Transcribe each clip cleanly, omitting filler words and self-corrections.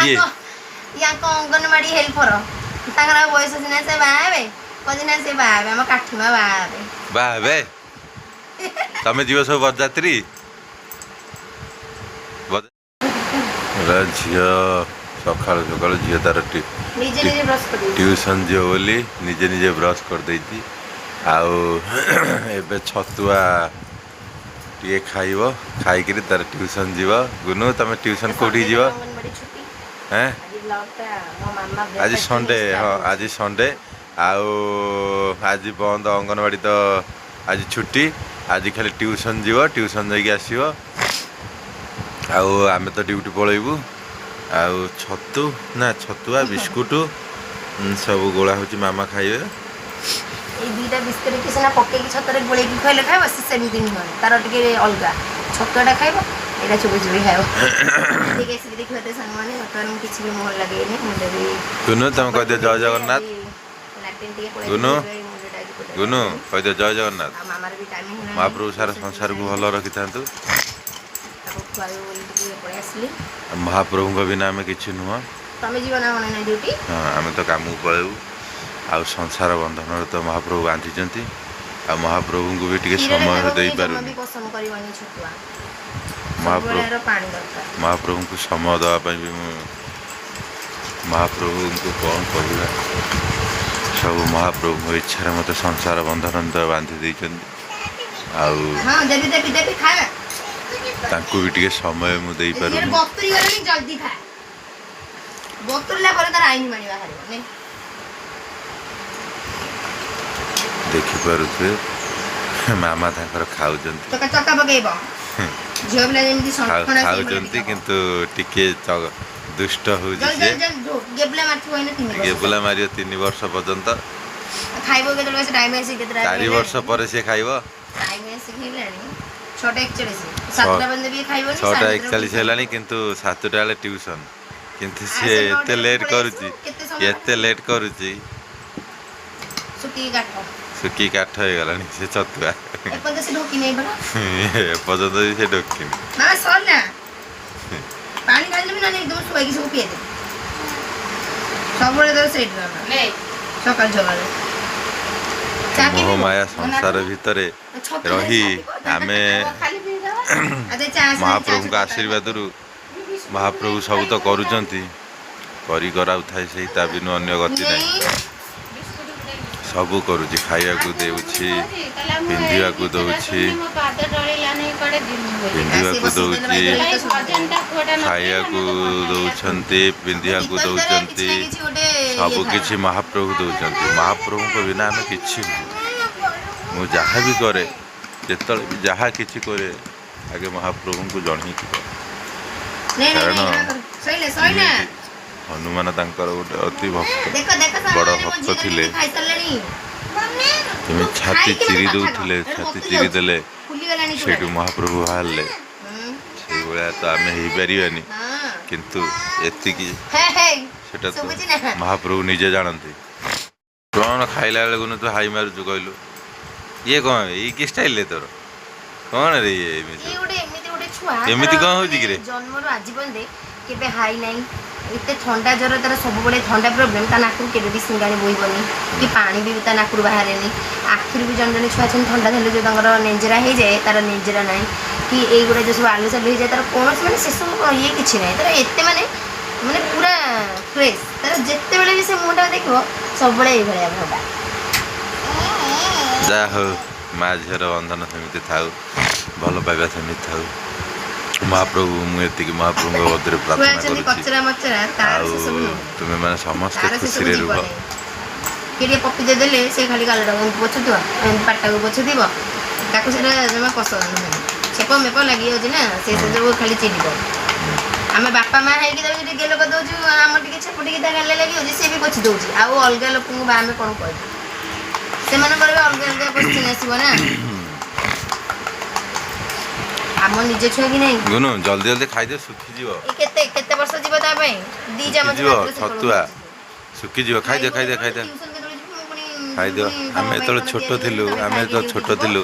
କିଏ? ୟାଙ୍କ ଅଙ୍ଗନବାଡ଼ି ହେଲ୍ପର, ତାଙ୍କର ଆଉ ବୟସ ସିନା, ସେ ବାହା ହେବେ କହୁଛି ନା, ସେ ବାହା ହେବେ, ଆମ କାଠିମା ବାହା ହେବେ। ବାହା ହେବେ। ତମେ ଯିବ ସବୁ ବରଯାତ୍ରୀ। ଝିଅ ସକାଳୁ ସକାଳୁ ଝିଅ ତାର ନିଜେ ନିଜେ ବ୍ରସ୍ କରିଦେଇଛି। ଟ୍ୟୁସନ୍ ଯିବ ବୋଲି ନିଜେ ନିଜେ ବ୍ରସ୍ କରିଦେଇଛି। ଆଉ ଏବେ ଛତୁଆ ଟିକେ ଖାଇବ, ଖାଇକିରି ତାର ଟ୍ୟୁସନ୍ ଯିବ। ଗୁନୁ, ତମେ ଟ୍ୟୁସନ୍ କୋଉଠିକି ଯିବ? ଅଙ୍ଗନବାଡ଼ି ଛୁଟି। ହେଁ? ଆଜି ବ୍ଲଗଟା ମୋ ମାମା ଆଜି breakfast Sunday. ରୁ ହଁ। start କରୁଛି। ଆଜି ସଣ୍ଡେ ଆଉ ଆଜି ବନ୍ଦ ଅଙ୍ଗନବାଡ଼ି ତ, ଆଜି ଛୁଟି। ଆଜି ଖାଲି ଟ୍ୟୁସନ୍ ଯିବ, ଟ୍ୟୁସନ୍ ଯାଇକି ଆସିବ। ଆଉ ଆମେ ତ ଡ୍ୟୁଟି ପଳେଇବୁ। ଆଉ ଛତୁ ନା ଛତୁଆ ବିସ୍କୁଟ ସବୁ ଗୋଳା ହେଉଛି, ମାମା ଖାଇବେ। ଏଇ 2ଟା ବିସ୍କୁଟ କି ସିନା ପକେଇକି ଛତୁଆରେ ଗୋଳେଇକି ଖୁଆଇଲେ ଖାଇବ, ସେ ସେମିତି ନୁହେଁ। ତାର ଟିକେ ଅଲଗା, ଛତୁଆଟା ଖାଇବ, ଏଇଟା ଚୋବେଇ ଚୋବେଇ ଖାଇବ। ଟିକେ ଆସିକି ଦେଖିବ ତ ସାଙ୍ଗମାନେ, ବର୍ତ୍ତମାନ ମୁଁ କିଛି ବି ମୁହଁ ଲଗେଇନି, ମୁଣ୍ଡ ବି ଗୁନୁ, ତମେ କହିଦିଅ ଜୟ ଜଗନ୍ନାଥ। ଲାଟିନ୍ ଟିକେ ପଳେଇ ଗୁନୁ, ମୁଣ୍ଡଟା ଆଜି ପୋତା ଗୁନୁ, ହେଇନି। କହିଦିଅ ଜୟ ଜଗନ୍ନାଥ। ଆଉ ମାମାର ବି ଟାଇମ୍ ହେଲାଣି। ମହାପ୍ରଭୁ ସାରା ସଂସାରକୁ ଭଲ ରଖିଥାନ୍ତୁ। ତାକୁ ଖୁଆଇବ ବୋଲି ଟିକେ ପଳେଇ ଆସିଲି। ଆଉ ମହାପ୍ରଭୁଙ୍କ ବିନା ଆମେ କିଛି ନୁହଁ। ତମେ ଯିବ ନା କଣ ନା ଡ୍ୟୁଟି? ହଁ, ଆମେ ତ କାମକୁ ପଳେଇବୁ। ଆଉ ସଂସାର ବନ୍ଧନରେ ତ ମହାପ୍ରଭୁ ବାନ୍ଧିଛନ୍ତି। ଆଉ ମହାପ୍ରଭୁଙ୍କୁ ବି ଟିକେ କ୍ଷୀରରେ ସମୟ ଖାଇବାକୁ ଜମା ଦେଇପାରୁନି। ବି ପସନ୍ଦ କରିବନି ଛତୁଆ। ମହାପ୍ରଭୁ ସବୁବେଳେ ଏହାର ପାଣି ଦରକାର। ମହାପ୍ରଭୁଙ୍କୁ ସମୟ ଦେବା ପାଇଁ ବି ମୁଁ ମହାପ୍ରଭୁଙ୍କୁ କ'ଣ କହିବା, ସବୁ ମହାପ୍ରଭୁଙ୍କ ଇଚ୍ଛାରେ ମୋତେ ସଂସାର ବନ୍ଧନ ତ ବାନ୍ଧି ଦେଇଛନ୍ତି। ଆଉ ହଁ, ଦେବି ଦେବି ଦେବି, ଖା। ତାଙ୍କୁ ବି ଟିକେ ସମୟ ମୁଁ ଦେଇପାରୁନି। ବତୁରି ଗଲାଣି, ଜଲ୍ଦି ଖା। ବତୁରିଲା ପରେ ତାର ଆଇନ ମାଣି ବାହାରିବ ନେ। ଦେଖିପାରୁଥିବେ, ମାମା ତାଙ୍କର ଖାଉଛନ୍ତି। ଚକା ଚକା ପକେଇବ, ଝିଅ ପିଲା ଯେମିତି ସଣ୍ଠଣା ସେଇଭଳିଆ ଖାଉଛନ୍ତି। ଟିକେ ହବ। କିନ୍ତୁ ଟିକେ ଦୁଷ୍ଟ ହଉଛି। ଜଲ୍ଦି ସିଏ ଜଲ୍ଦି ଜଲ୍ଦି, ଗେବଲା ମାରିଥିବ ଏଇନେ 3 ବର୍ଷ। ଗେବୁଲା ମାରିବ 3 ବର୍ଷ ପର୍ଯ୍ୟନ୍ତ। ଖାଇବ କେତେବେଳେ? ସେ ଟାଇମ୍ ଆସିକି କେତେଟା? 4 ବର୍ଷ ପରେ ସିଏ ଖାଇବ। ଟାଇମ୍ ଆସିକି ହେଲାଣି 6ଟା 41, 7ଟା ପର୍ଯ୍ୟନ୍ତ ବି ଖାଇବନି। 6ଟା 7:30 41 ହେଲାଣି, କିନ୍ତୁ 7ଟା ବେଳେ ଟ୍ୟୁସନ୍। କିନ୍ତୁ ଆଉ ସିଏ ସେ ଏତେ 9ଟାରେ ଲେଟ୍ ପଳେଇ କରୁଛି। ଆସିବ, କେତେ ସମୟ? ଏତେ ଲେଟ୍ କରୁଛି। ଶୁଖିକି କାଠ। ଶୁଖି କାଠ ହେଇଗଲାଣି ସେ ଛତୁଆ। ଏପର୍ଯ୍ୟନ୍ତ ସେ ଢୋକି ନେଇ ପରା। ଏପର୍ଯ୍ୟନ୍ତ ବି ସେ ଢୋକିନି। ମା, ସରିଲା, ପାଣି ଢାଳିଦେବି, ନହେଲେ ଏକଦମ ଶୁଆଇକି ସବୁ ପିଆଇଦେବି। ସବୁବେଳେ ତୋର ସେଇ ଡ୍ରାମା ସକାଳୁ ସକାଳୁ। ଚା କିଏ ମୋହ ପିଇବ? ମାୟା ମନା ସଂସାର କର। ଭିତରେ ଛତୁ ରହି ଚା ପିଇବ? ଆମେ ଆରେ ଚା ଆସିଲାଣି, ଚା ମହାପ୍ରଭୁଙ୍କ ଛତୁଆ ଆଶୀର୍ବାଦରୁ ମହାପ୍ରଭୁ ସବୁ ତ କରୁଛନ୍ତି, କରି କରାଉଥାଏ ସେଇ, ତା ବିନୁ ଅନ୍ୟ ଗତି ନାହିଁ। ସବୁ କରୁଛି, ଖାଇବାକୁ ଦେଉଛି, ପିନ୍ଧିବାକୁ ଦଉଛି, ପିନ୍ଧିବାକୁ ଦଉଛି, ଖାଇବାକୁ ଦଉଛନ୍ତି, ପିନ୍ଧିବାକୁ ଗୀତ ଭିତରେ କିଛି ଦଉଛନ୍ତି। ନା କିଛି ଗୋଟେ ଇଏ ସବୁ ଥାଏ। କିଛି ମହାପ୍ରଭୁ ଦଉଛନ୍ତି। ମହାପ୍ରଭୁଙ୍କ ବିନା ଆମେ କିଛି ନୁହଁ। ମୁଁ ଯାହା ବି କରେ, ଯେତେବେଳେ ବି ଯାହା କିଛି କରେ, ଆଗେ ମହାପ୍ରଭୁଙ୍କୁ ଜଣେଇକି କରେ। ନାଇଁ ନାଇଁ। କାରଣ ନାଇଁ, କର। ସଇଲା ସଇଲା। ଯେମିତି ହନୁମାନ ତାଙ୍କର ଗୋଟେ ଅତି ଭକ୍ତ, ଦେଖ ଦେଖ ବଡ଼ ସାଙ୍ଗମାନେ, ମୋ ଭକ୍ତ ଝିଅ ଥିଲେ। କେମିତି ଖାଇସାରିଲାଣି। ଯେମିତି ଛାତି ଖାଇକି ଚିରି ମତେ କଥା ଦଉଥିଲେ, କହ। ଏଠି ଛାତି ବତୁରି ଚିରି ଯାଉଛି। ଦେଲେ, ଫୁଲିଗଲାଣି ସେଇଠୁ ଚୁଡ଼ାଟା। ମହାପ୍ରଭୁ ବାହାରିଲେ। ସେଇଭଳିଆ ତ ଆମେ ହେଇପାରିବାନି, କିନ୍ତୁ ଏତିକି ହେ ହେ। ସେଟା ତ ଶୁଭୁଛି ନା? ମହାପ୍ରଭୁ ନିଜେ ଜାଣନ୍ତି। କ'ଣ ଖାଇଲା ବେଳକୁ ତୁ ହାଇ ମାରୁଛୁ କହିଲୁ? ଇଏ କ'ଣ, ଏଇ କି ଷ୍ଟାଇଲରେ ତୋର କ'ଣ ରେ ଇଏ ଏମିତି? ଇଏ ଗୋଟେ ଏମିତି ଗୋଟେ ଛୁଆ। ଏମିତି ତାର କଣ ହଉଛି ମାନେ କିରେ? ଜନ୍ମରୁ ଆଜି ପର୍ଯ୍ୟନ୍ତ କେବେ ହାଇ ନାହିଁ। ଏତେ ଥଣ୍ଡା ଜ୍ୱର ତାର, ସବୁବେଳେ ଥଣ୍ଡା ପ୍ରୋବ୍ଲେମ୍। ତା ନାକରୁ କେବେ ବି ସିଙ୍ଗାଣି ବୋହିବନି କି ପାଣି ବି ତା ନାକରୁ ବାହାରେନି। ଆଖିରୁ ବି ଜଣେ ଜଣେ ଛୁଆ ଅଛନ୍ତି, ଥଣ୍ଡା ଧରିଲେ ଯେଉଁ ତାଙ୍କର ନେଞ୍ଜେରା ହେଇଯାଏ, ତାର ନେଞ୍ଜେରା ନାହିଁ। କି ଏଇଗୁଡ଼ା ଯେଉଁ ସବୁ ଆଲୁ ସାଲୁ ହେଇଯାଏ, ତାର କୌଣସି ମାନେ ସେସବୁ ଇଏ କିଛି ନାହିଁ ତାର। ଏତେ ମାନେ ମାନେ ପୁରା ଫ୍ରେଶ୍ ତାର। ଯେତେବେଳେ ବି ସେ ମୁହଁଟା ଦେଖିବ, ସବୁବେଳେ ଏଇଭଳିଆ ମୁହଁଟା। ଯାହା ହଉ, ମା ଝିଅର ବନ୍ଧନ ସେମିତି ଥାଉ, ଭଲ ପାଇବା ସେମିତି ଥାଉ। ମହାପ୍ରଭୁ, ମୁଁ ଏତିକି ମହାପ୍ରଭୁଙ୍କ କତିରେ ଛୁଆ ପ୍ରାର୍ଥନା ଅଛନ୍ତି କରୁଛି। କଚରା ମଚରା, ତାର ଆଉ ସେସବୁ ନୁହେଁ। ତୁମେ ମାନେ ସମସ୍ତେ ତାର ସେସବୁ ଖୁସିରେ ରୁହ। ଯିବନି। କିଏ ଟିକେ ପପି ଦେଇଦେଲେ ସେ ଖାଲି ଗାଲଟାକୁ ଏମିତି ପୋଛୁଥିବ, ଏମିତି ପାଟିଟାକୁ ପୋଛୁଥିବ। ତାକୁ ସେଇଟା ଜମା ପସନ୍ଦ ନୁହେଁ। ଛେପ ମେପ ଲାଗିଯାଉଛି ନା, ସେ ସବୁ ଖାଲି ଚିଡ଼ିବ। ଆମେ ବାପା ମା ହେଇକି ତାକୁ ଟିକେ ଗେଲ କରିଦେଉଛୁ, ଆମର ଟିକେ ଛେପ ଟିକେ ତା ଗାଲରେ ଲାଗିଯାଉଛି, ସେ ବି ପୋଛି ଦେଉଛି। ଆଉ ଅଲଗା ଲୋକଙ୍କୁ ବା ଆମେ କ'ଣ କହିବୁ? ସେମାନଙ୍କର ବି ଅଲଗା ଅଲଗା କୋଶ୍ଚିନ୍ ଆସିବ ନା। ଆମ ନିଜ ଛୁଆ କି ନାହିଁ? ଗୁନୁ, ଜଲ୍ଦି ଜଲ୍ଦି ଖାଇଦିଅ, ଶୁଖିଯିବ। ଏ କେତେ କେତେ ବର୍ଷ ଯିବ ତା ପାଇଁ? 2 ଚାମଚ ଶୁଖିଯିବ। ମାତ୍ର ସେ ଛତୁଆ ଖାଉଛି। ଶୁଖିଯିବ, ଖାଇଦିଅ, ଖାଇଦିଅ, ଖାଇଦିଅ। ଟ୍ୟୁସନ୍ କେତେବେଳେ ଯିବି ମୁଁ ପୁଣି? ଖାଇଦିଅ। ପୁଣି ତମ ଆମେ ପାଇଁ ଯେତେବେଳେ କଣ ଛୋଟ ତିଆରି ଥିଲୁ, କରିବି, ତମେ ଆମେ ଖାଇକି ଯେତେବେଳେ duty ଛୋଟ ଯିବ। ଥିଲୁ।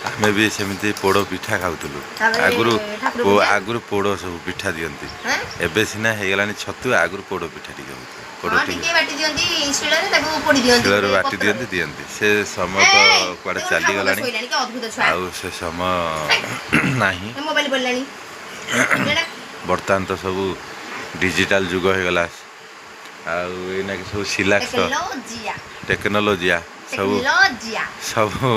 ଆମେ ବି ସେମିତି ପୋଡ଼ ପିଠା ଖାଉଥିଲୁ। ତାପରେ ଆଗରୁ ଠାକୁର ପୂଜା। ଆଗରୁ ପୋଡ଼ ସବୁ ପିଠା ଦିଅନ୍ତି। ହାଁ? ଏବେ ସିନା ହେଇଗଲାଣି ଛତୁଆ, ଆଗରୁ ପୋଡ଼ ପିଠା ଟିକେ ହଉଥିଲା। ପୋଡ଼ ହଁ, ଟିକେ ଟିକେ ବାଟି ଦିଅନ୍ତି ଶିଳରେ, ତାକୁ ପୋଡ଼ି ଦିଅନ୍ତି ଶିଳରେ ଗୋଟେ ବାଟି ପତ୍ରରେ। ଦିଅନ୍ତି ଦିଅନ୍ତି। ସେ ସମୟ ତ ଏଇ, କୁଆଡ଼େ ଦେଖୁନୁ ଖାଉ ଚାଲିଗଲାଣି। ଶୋଇଲାଣି, କି ଅଦ୍ଭୁତ ଛୁଆ। ଆଉ ସେ ସମୟ ନାହିଁ। ମୋବାଇଲ ପଡ଼ିଲାଣି। ବର୍ତ୍ତମାନ ତ ସବୁ ଡିଜିଟାଲ ଯୁଗ ହେଇଗଲା। ଆଉ ଏଇନାକେ ସବୁ ସିଲାକ୍ସ ଟେକ୍ନୋଲୋଜିଆ। ଟେକ୍ନୋଲୋଜିଆ ସବୁ। ଟେକ୍ନୋଲୋଜିଆ। ସବୁ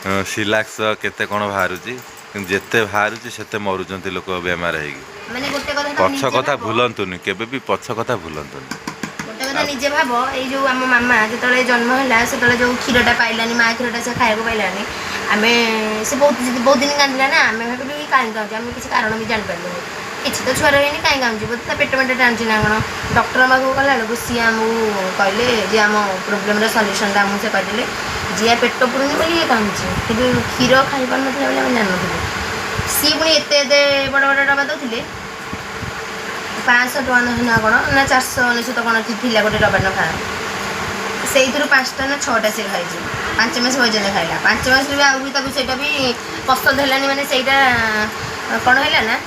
ସିଲାକ୍ସ କେତେ କ'ଣ ବାହାରୁଛି, କିନ୍ତୁ ଯେତେ ବାହାରୁଛି ସେତେ ମରୁଛନ୍ତି ଲୋକ ବେମାର ହେଇକି। ମାନେ ଗୋଟେ କଥା ତମେ ପଛ ନିଜେ କଥା ଭାବ। ଭୁଲନ୍ତୁନି, କେବେ ବି ପଛ କଥା ଭୁଲନ୍ତୁନି। ଗୋଟେ କଥା ନିଜେ ଭାବ, ଏଇ ଯୋଉ ଆମ ମାମା ଯେତେବେଳେ ଜନ୍ମ ହେଲା, ସେତେବେଳେ ଯୋଉ କ୍ଷୀରଟା ପାଇଲାନି, ମା କ୍ଷୀରଟା ସେ ଖାଇବାକୁ ପାଇଲାନି, ଆମେ ସେ ବହୁତ ବହୁତ ଦିନ କାନ୍ଦିଲା ନା। ଆମେ ଭାବିଲୁ କି କାହିଁ କାନ୍ଦୁଛି? ଆମେ କିଛି କାରଣ ବି ଜାଣିପାରିଲୁନି। କିଛି ତ ଛୁଆର ହେଇନି, କାହିଁ କାନ୍ଦୁଛି? ବୋଧେ ତା ପେଟ ମେଟ ଟାଣୁଛି ନା କ'ଣ। ଡକ୍ଟର ପାଖକୁ ଗଲା ବେଳକୁ ସିଏ ଆମକୁ କହିଲେ ଯେ ଆମ ପ୍ରୋବ୍ଲେମର ସଲ୍ୟୁସନଟା ଆମକୁ ସେ କହିଦେଲେ ଯେ ୟା ପେଟ ପୁରୁନି ବୋଲି ଇଏ କାନ୍ଦୁଛି। କିନ୍ତୁ କ୍ଷୀର ଖାଇପାରୁନଥିଲା ବୋଲି ଆମେ ଜାଣିନଥିଲୁ। ସିଏ ପୁଣି ଏତେ ଏତେ ବଡ଼ ବଡ଼ ଡବା ଦେଉଥିଲେ, 500 ଟଙ୍କା ନା କ'ଣ ନା 499 କ'ଣ ଥିଲା ଗୋଟେ ଡବା ନଖା। ସେଇଥିରୁ ପାଞ୍ଚଟା ନା ଛଅଟା ସେ ଖାଇଛି 5 ମାସ ପର୍ଯ୍ୟନ୍ତ ଖାଇଲା। 5 ମାସରୁ ବି ଆଉ ବି ତାକୁ ସେଇଟା ବି ପସନ୍ଦ ହେଲାନି। ମାନେ ସେଇଟା କ'ଣ ହେଲା ନା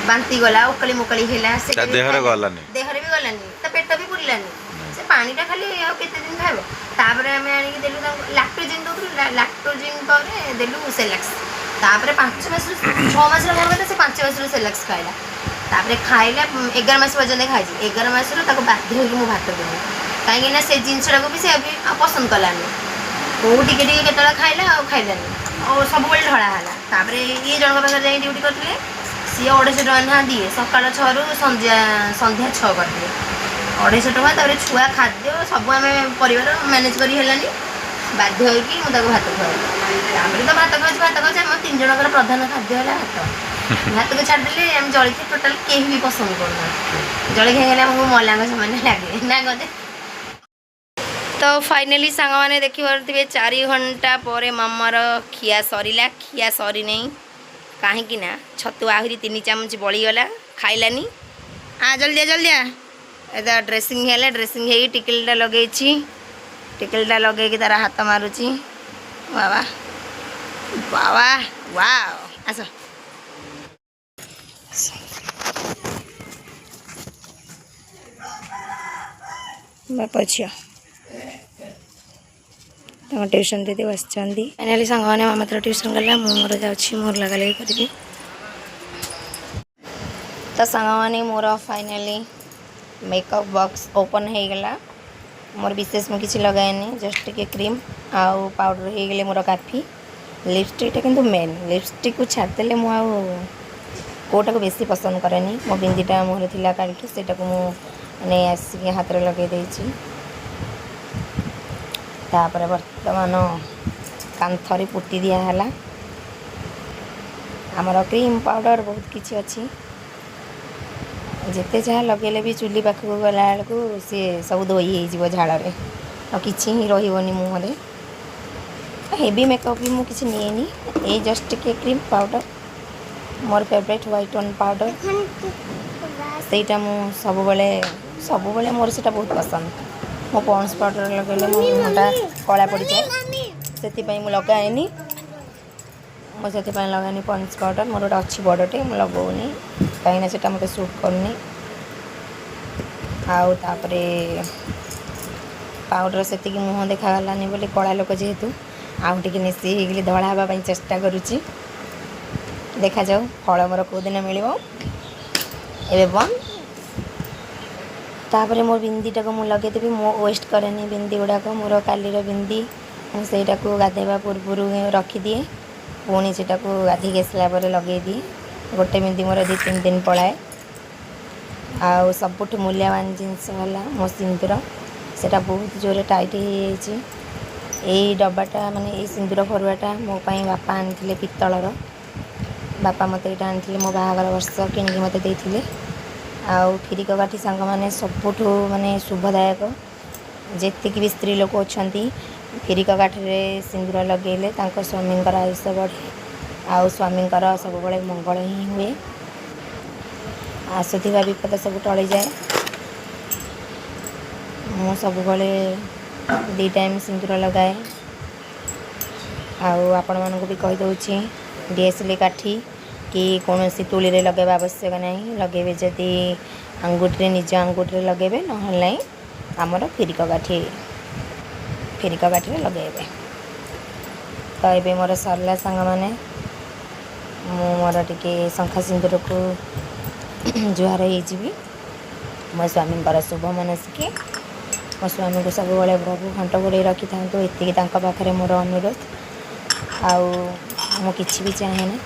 ବାନ୍ତି ଗଲା, ଓକାଳି ମୋକାଳି ହେଲା ସେଇଟା ତା ବି ଦେହରେ ଖାଇଲାନି। ଗଲାନି। ଦେହରେ ବି ଗଲାନି, ତା ପେଟ ବି ପୁରିଲାନି। ସେ ପାଣିଟା ଖାଲି ଆଉ କେତେ ଦିନ ଖାଇବ? ତାପରେ ଆମେ ଆଣିକି ଦେଲୁ ତାଙ୍କୁ ଲାକ୍ଟୋଜିନ୍ ଦେଉଥିଲୁ। ଲାକ୍ଟୋଜିନ୍ ପରେ ଦେଲୁ ସେଲାକ୍ସ। ତାପରେ 5 ମାସରୁ 6 ମାସର ଖାଇବା କଥା, ସେ 5 ମାସରୁ ସେଲାକ୍ସ ଖାଇଲା। ତାପରେ ଖାଇଲା 11 ମାସ ପର୍ଯ୍ୟନ୍ତ ଖାଇଛି। 11 ମାସରୁ ତାକୁ ବାଧ୍ୟ ହେଇକି ମୁଁ ଭାତ ଦେଲି, କାହିଁକି ନା ସେ ଜିନିଷଟାକୁ ବି ସେ ବି ଆଉ ପସନ୍ଦ କଲାନି। କୋଉ ଟିକେ ଟିକେ କେତେବେଳେ ଖାଇଲା, ଆଉ ଖାଇଲାନି, ଆଉ ସବୁବେଳେ ଢଳା ହେଲା। ତାପରେ ଇଏ ଜଣଙ୍କ ପାଖରେ ଯାଇ ଡ୍ୟୁଟି କରିଥିଲେ। ସିଏ 250 ଟଙ୍କା ଲେଖା ଦିଏ, ସକାଳ 6ରୁ ସନ୍ଧ୍ୟା 6 କରିଦିଏ 250 ଟଙ୍କା। ତାପରେ ଛୁଆ ଖାଦ୍ୟ ସବୁ ଆମେ ପରିବାର ମ୍ୟାନେଜ୍ କରି ହେଲାନି। ବାଧ୍ୟ ହେଇକି ମୁଁ ତାକୁ ଭାତ ଖୁଆଇଲି। ତାପରେ ତ ଭାତ ଖାଉଛି, ଭାତ ଖାଉଛି। ଆମ ତିନି ଜଣଙ୍କର ପ୍ରଧାନ ଖାଦ୍ୟ ହେଲା ଭାତ। ଭାତକୁ ଛାଡ଼ିଦେଲେ ଆମେ ଜଳଖିଆ ଟୋଟାଲ୍ କେହି ବି ପସନ୍ଦ କରୁନା। ଜଳଖିଆ ଖାଇଲେ ଆମକୁ ମଲାଙ୍କ ସମାନ ଲାଗେ ନା ଗଲେ। ତ ଫାଇନାଲି ସାଙ୍ଗମାନେ ଦେଖିପାରୁଥିବେ, 4 ଘଣ୍ଟା ପରେ ମାମାର ଖିଆ ସରିଲା। ଖିଆ ସରିନେଇ, କାହିଁକି ନା ଛତୁ ଆହୁରି 3 ଚାମଚ ବଳିଗଲା, ଖାଇଲାନି। ଆ, ଜଲ୍ଦି ଆ, ଜଲ୍ଦି ଆ। ଏ ତ ଡ୍ରେସିଂ ହେଲା। ଡ୍ରେସିଂ ହେଇକି ଟିକିଲିଟା ଲଗେଇଛି। ଟିକିଲିଟା ଲଗେଇକି ତାର ହାତ ମାରୁଛି। ବାବା ବାବା, ୱାଓ! ଆସ। ବାପ ଝିଅ ତାଙ୍କ ଟ୍ୟୁସନ୍ ଦିଦି ବସିଛନ୍ତି। ଫାଇନାଲି ସାଙ୍ଗମାନେ, ମାମା ତାର ଟ୍ୟୁସନ୍ ଗଲା, ମୁଁ ମୋର ଯାଉଛି, ମୋର ଲଗାଲଗି କରିବି। ତ ସାଙ୍ଗମାନେ, ମୋର ଫାଇନାଲି ମେକଅପ୍ ବକ୍ସ ଓପନ୍ ହେଇଗଲା। ମୋର ବିଶେଷ ମୁଁ କିଛି ଲଗାଏନି, ଜଷ୍ଟ ଟିକେ କ୍ରିମ୍ ଆଉ ପାଉଡ଼ର ହେଇଗଲେ ମୋର କାଫି। ଲିପଷ୍ଟିକ୍ଟା କିନ୍ତୁ ମେନ୍। ଲିପଷ୍ଟିକ୍କୁ ଛାଡ଼ିଦେଲେ ମୁଁ ଆଉ କେଉଁଟାକୁ ବେଶୀ ପସନ୍ଦ କରେନି। ମୋ ବିନ୍ଦିଟା ମୁହଁରେ ଥିଲା କାଲିଠୁ, ସେଇଟାକୁ ମୁଁ ନେଇ ଆସିକି ହାତରେ ଲଗାଇ ଦେଇଛି। ତାପରେ ବର୍ତ୍ତମାନ କାନ୍ଥରେ ପୁଟି ଦିଆହେଲା। ଆମର କ୍ରିମ୍ ପାଉଡ଼ର ବହୁତ କିଛି ଅଛି। ଯେତେ ଯାହା ଲଗେଇଲେ ବି ଚୁଲି ପାଖକୁ ଗଲାବେଳକୁ ସିଏ ସବୁ ଧୋଇ ହେଇଯିବ ଝାଳରେ, ଆଉ କିଛି ହିଁ ରହିବନି ମୁହଁରେ। ହେଭି ମେକଅପ୍ ବି ମୁଁ କିଛି ନିଏନି, ଏଇ ଜଷ୍ଟ ଟିକେ କ୍ରିମ୍ ପାଉଡ଼ର। ମୋର ଫେଭରେଟ୍ ହ୍ୱାଇଟ୍ ୱାନ୍ ପାଉଡ଼ର, ସେଇଟା ମୁଁ ସବୁବେଳେ ସବୁବେଳେ ମୋର ସେଇଟା ବହୁତ ପସନ୍ଦ। ମୁଁ ପଣ୍ଡସ୍ ପାଉଡ଼ର ଲଗାଇଲେ ମୋ ମୁହଁଟା କଳା ପଡ଼ିଯାଏ, ସେଥିପାଇଁ ମୁଁ ଲଗାଏନି। ମୁଁ ସେଥିପାଇଁ ଲଗାଏନି ପଣ୍ଡସ୍ ପାଉଡ଼ର। ମୋର ଗୋଟେ ଅଛି ବଡ଼ଟେ, ମୁଁ ଲଗାଉନି, କାହିଁକିନା ସେଇଟା ମୋତେ ସୁଟ୍ କରୁନି। ଆଉ ତାପରେ ପାଉଡ଼ର ସେତିକି ମୁହଁ ଦେଖାଗଲାନି ବୋଲି, କଳା ଲୋକ ଯେହେତୁ ଆଉ ଟିକେ ନେସି ହେଇଗଲି, ଧଳା ହେବା ପାଇଁ ଚେଷ୍ଟା କରୁଛି। ଦେଖାଯାଉ ଫଳ ମୋର କେଉଁଦିନ ମିଳିବ। ଏବେ ବନ୍ଦ। ତାପରେ ମୋ ବିନ୍ଦିଟାକୁ ମୁଁ ଲଗେଇଦେବି। ମୁଁ ୱେଷ୍ଟ କରେନି ବିନ୍ଦି ଗୁଡ଼ାକ। ମୋର କାଲିର ବିନ୍ଦି ମୁଁ ସେଇଟାକୁ ଗାଧୋଇବା ପୂର୍ବରୁ ରଖିଦିଏ, ପୁଣି ସେଇଟାକୁ ଗାଧୋଇକି ଆସିଲା ପରେ ଲଗେଇଦିଏ। ଗୋଟେ ବିନ୍ଦି ମୋର 2-3 ଦିନ ପଳାଏ। ଆଉ ସବୁଠୁ ମୂଲ୍ୟବାନ ଜିନିଷ ହେଲା ମୋ ସିନ୍ଦୁର। ସେଇଟା ବହୁତ ଜୋରେ ଟାଇଟ୍ ହେଇଯାଇଛି। ଏଇ ଡବାଟା, ମାନେ ଏଇ ସିନ୍ଦୁର ଫରୁଆଟା ମୋ ପାଇଁ ବାପା ଆଣିଥିଲେ ପିତ୍ତଳର। ବାପା ମୋତେ ଏଇଟା ଆଣିଥିଲେ ମୋ ବାହାଘର ବର୍ଷ, କିଣିକି ମୋତେ ଦେଇଥିଲେ। ଆଉ ଖିରିକ କାଠି ସାଙ୍ଗମାନେ ସବୁଠୁ ମାନେ ଶୁଭଦାୟକ। ଯେତିକି ବି ସ୍ତ୍ରୀ ଲୋକ ଅଛନ୍ତି, ଖିରିକ କାଠିରେ ସିନ୍ଦୁର ଲଗେଇଲେ ତାଙ୍କ ସ୍ୱାମୀଙ୍କର ଆୟୁଷ ବଢ଼େ ଆଉ ସ୍ୱାମୀଙ୍କର ସବୁବେଳେ ମଙ୍ଗଳ ହିଁ ହୁଏ। ଆସୁଥିବା ବିପଦ ସବୁ ଟଳିଯାଏ। ମୁଁ ସବୁବେଳେ 2 ଟାଇମ୍ ସିନ୍ଦୁର ଲଗାଏ। ଆଉ ଆପଣମାନଙ୍କୁ ବି କହିଦେଉଛି, ଡିଆସିଲି କାଠି କି କୌଣସି ତୂଳୀରେ ଲଗାଇବା ଆବଶ୍ୟକ ନାହିଁ। ଲଗାଇବେ ଯଦି ଆଙ୍ଗୁଠିରେ, ନିଜ ଆଙ୍ଗୁଠିରେ ଲଗାଇବେ, ନହେଲେ ନାହିଁ ଆମର ଫିରିକ କାଠି, ଫିରିକ କାଠିରେ ଲଗାଇବେ। ତ ଏବେ ମୋର ସରିଲା ସାଙ୍ଗମାନେ। ମୁଁ ମୋର ଟିକେ ଶଙ୍ଖା ସିନ୍ଦୁରକୁ ଜୁହାର ହେଇଯିବି ମୋ ସ୍ୱାମୀଙ୍କର ଶୁଭ ମାନସିକି। ମୋ ସ୍ୱାମୀଙ୍କୁ ସବୁବେଳେ ପ୍ରଭୁ ଘଣ୍ଟ ଘୋଡ଼େଇ ରଖିଥାନ୍ତୁ, ଏତିକି ତାଙ୍କ ପାଖରେ ମୋର ଅନୁରୋଧ। ଆଉ ମୁଁ କିଛି ବି ଚାହେଁ ନା।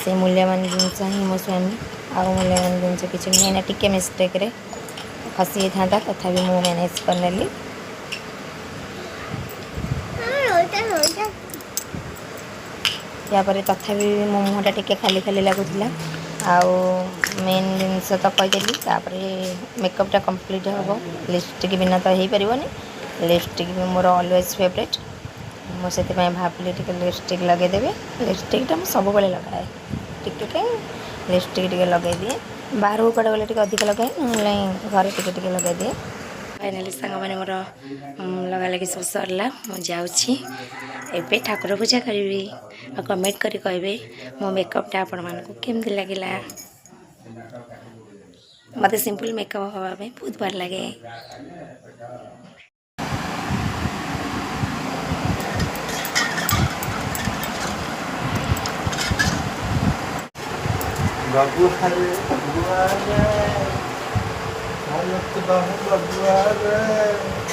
ସେ ମୂଲ୍ୟବାନ ଜିନିଷ ହିଁ ମୋ ସ୍ୱାମୀ, ଆଉ ମୂଲ୍ୟବାନ ଜିନିଷ କିଛି ନୁହେଁ ନା। ଟିକେ ମିଷ୍ଟେକ୍ରେ ଖସି ଯାଇଥାନ୍ତା, ତଥାପି ମୁଁ ମ୍ୟାନେଜ୍ କରିନେଲି। ତାପରେ ତଥାପି ମୋ ମୁହଁଟା ଟିକେ ଖାଲି ଖାଲି ଲାଗୁଥିଲା। ଆଉ ମେନ୍ ଜିନିଷ ତ କହିଦେଲି। ତାପରେ ମେକଅପ୍ଟା କମ୍ପ୍ଲିଟ୍ ହେବ, ଲିପଷ୍ଟିକ୍ ବିନା ତ ହେଇପାରିବନି। ଲିପଷ୍ଟିକ୍ ବି ମୋର ଅଲୱେଜ୍ ଫେଭରେଟ୍। ମୁଁ ସେଥିପାଇଁ ଭାବିଲି ଟିକେ ଲିପଷ୍ଟିକ୍ ଲଗାଇଦେବି। ଲିପଷ୍ଟିକ୍ଟା ମୁଁ ସବୁବେଳେ ଲଗାଏ, ଟିକେ କାହିଁ ଲିପଷ୍ଟିକ୍ ଟିକେ ଲଗାଇଦିଏ। ବାହାରକୁ କୁଆଡ଼େ ଗଲେ ଟିକେ ଅଧିକ ଲଗାଏ, ନହେଲେ ଘରେ ଟିକେ ଟିକେ ଲଗାଇଦିଏ। ଫାଇନାଲି ସାଙ୍ଗମାନେ, ମୋର ଲଗାଲଗି ସବୁ ସରିଲା। ମୁଁ ଯାଉଛି ଏବେ ଠାକୁର ପୂଜା କରିବି। ଆଉ କମେଣ୍ଟ କରି କହିବେ ମୋ ମେକଅପ୍ଟା ଆପଣମାନଙ୍କୁ କେମିତି ଲାଗିଲା। ମୋତେ ସିମ୍ପଲ୍ ମେକଅପ୍ ହେବା ପାଇଁ ବହୁତ ଭଲ ଲାଗେ। ବାବୁଆ ରେ, ବାବୁଆ ରେ, ବାହୁ ବାବୁଆ ରେ।